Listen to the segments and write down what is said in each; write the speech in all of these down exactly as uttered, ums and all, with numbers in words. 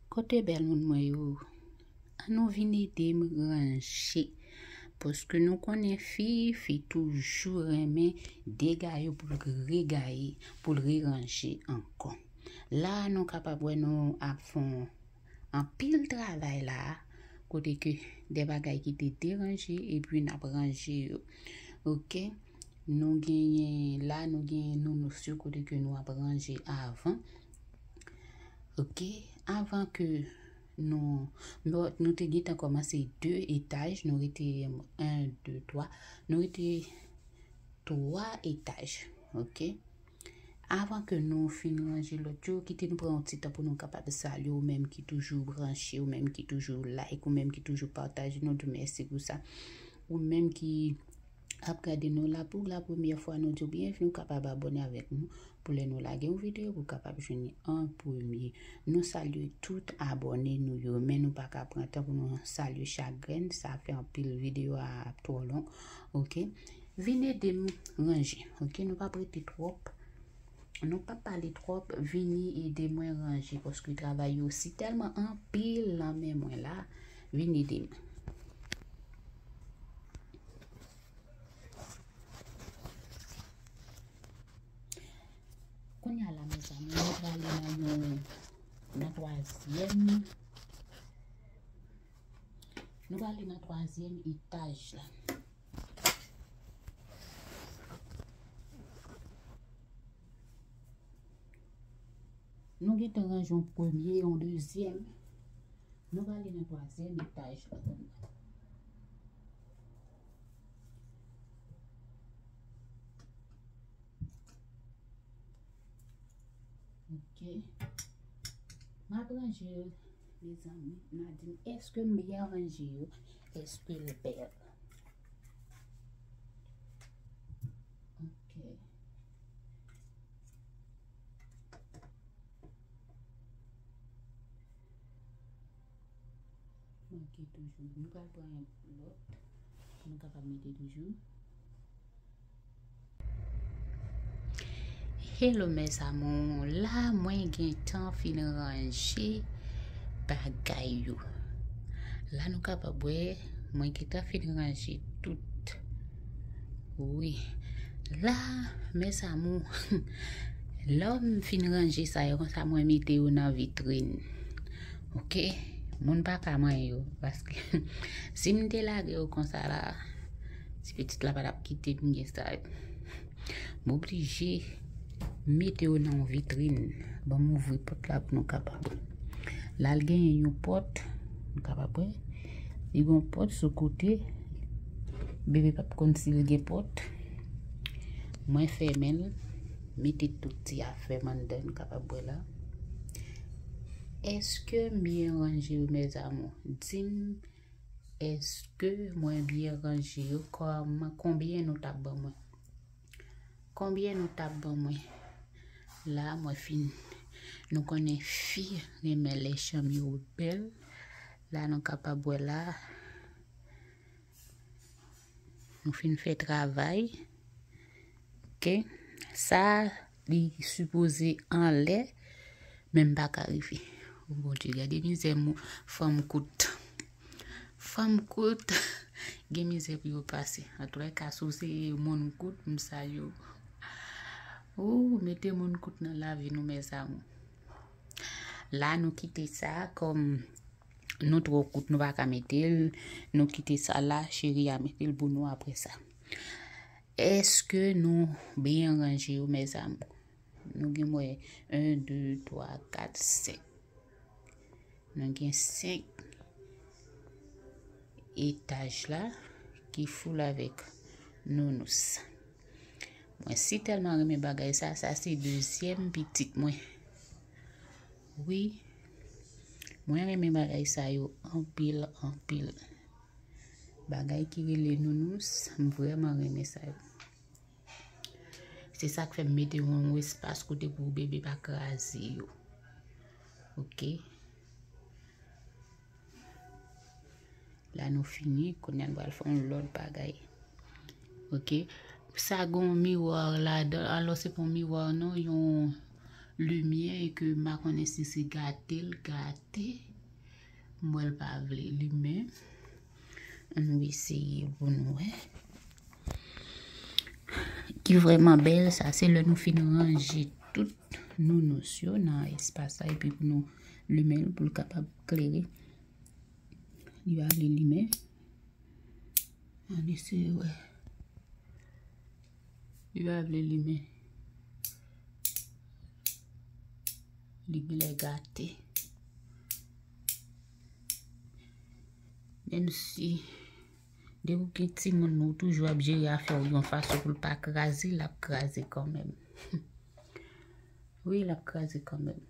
Kote bèl moun mwen yo? Ann nou vin ede m ranje. Paske nou konnen fi, fi toujou renmen degaye pou l regaye, pou l reranje ankò. La, nou kapab wè nou ap fè yon anpil travay la, kote ke de bagay ki te deranje, epi n ap ranje yo. Oke? Nou genyen la, nou genyen nounous yo kote ke nou ap ranje avan. Oke? Avan ke nou, nou, nou te gentan kòmanse de etaj, nou rete en, de, twa, nou rete twa etaj. Oke? Avan ke nou fin ranje lòt yo, kite nou pran yon ti tan pou nou kapab salye ou menm ki toujou branche, ou menm ki toujou like, ou menm ki toujou pataje. Nou di w mèsi pou sa. Ou menm ki ap gade nou la pou la premyè fwa, nou di w byenvni, ou kapab abòne avèk nou pou lè nou lage yon videyo, pou w kapab jwenn li an premye. Nou salye tout abòne nou yo, men nou pa ka pran tan pou nou salye chak grenn, sa fè anpil videyo a ap twò long, oke? Vin ede m ranje, oke? Nou p ap rete twòp, nou p ap pale twòp, vini ede mwen ranje, paske travay yo si tèlman anpil nan men mwen la, vin ede m. Kounye a la, mezanmi, nou prale nan yon, nan twazyèm, nou prale nan twazyèm etaj la. Nou gentan ranje yon premye, yon dezyèm. Nou prale nan twazyèm etaj la kounye a. Oke. M ap ranje yo, mezanmi. N a di m, èske m byen ranje yo? Èske l bèl? Oke. Manke toujou. Nou pral pran yon lòt. Nou kapab mete toujou. Hello mes amours, la mwen gentan fin ranje bagay yo. La nou kapab wè, mwen gentan fin ranje tout. Wi. La, mes amours, lè m fin ranje sa yo konsa, mwen mete yo nan vitrin. Oke? Moun pa ka manyen yo. Paske si m te lage yo konsa la, ti pitit la pa t ap kite m gen sa yo. M oblije mete yo nan yon vitrin. Ban m ouvri pòt la pou nou kapab wè. La l genyen yon pòt, nou kapab wè. Li gen yon pòt sou kote. Bebe p ap konn si l gen pòt. Mwen fèmen l, mete tout ti afè m anndan, nou kapab wè la. Èske m byen ranje yo, mes amours? Di m, èske mwen byen ranje yo? Kòman, konbyen nou t ap ban mwen? Konbyen nou t ap ban mwen? La, mwen fin. Nou konnen fi renmen lè chanm yo bèl. La, nou kapab wè la. Nou fin fè travay. Oke. Sa, li sipoze anlè, men m pa ka rive. O Bondye, gade mizè fanm kout. Fanm kout, gen mizè pou yo pase. Antouka, si w se moun kout, m salye w. Ou mete moun kout nan lavi nou, mes amours. La, nou kite sa kòm nou twò kout, nou pa ka mete l. Nou kite sa la, cheri a mete l pou nou apre sa. Èske nou byen ranje yo, mes amours? Nou gen, mwen, en, de, twa, kat, senk. Nou gen senk etaj la ki full avèk nounous. Mwen si tèlman renmen bagay sa, sa se dezyèm pitit mwen. Wi, mwen renmen bagay sa yo anpil, anpil. Bagay ki rele nounous, m vrèman renmen sa yo. Se sa k fè m mete yon espas kote pou bebe pa kraze yo. Oke. La nou fini, kounye a nou pral fè yon lòt bagay. Oke. Sa gen yon miwa ladan, alò se pa yon miwa non, yon, limyè e ke m pa konnen si se gate l gate. M wè l pa vle limen. Ann nou eseye pou nou wè. Ki vrèman bèl, sa se lè nou fin ranje tout nounous yo nan espas la epi pou nou limen l pou l kapab klere. Li pa vle limen. Ann eseye wè. Li pa vle limen. Li genlè gate. Menm si depi w gen timoun ou toujou ap jere afè w yon fason pou l pa kraze, l ap kraze kanmenm. Wi, l ap kraze kanmenm.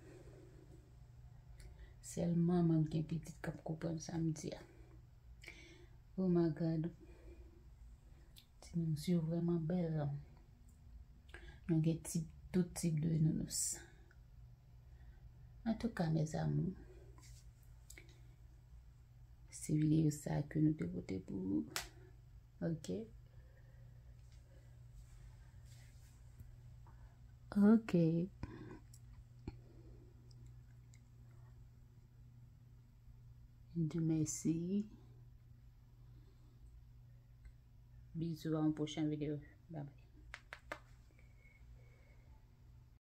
Sèl manman k gen pitit k ap konprann sa m di a. Oh my God. Ti nounous yo vrèman bèl. Nou gen tip, tout tip de nounous. Antouka, mes amours, se videyo sa ke nou te pote pou ou. Ok. Ok. M di mèsi. Bizou, a yon pwochen videyo. Bye bye.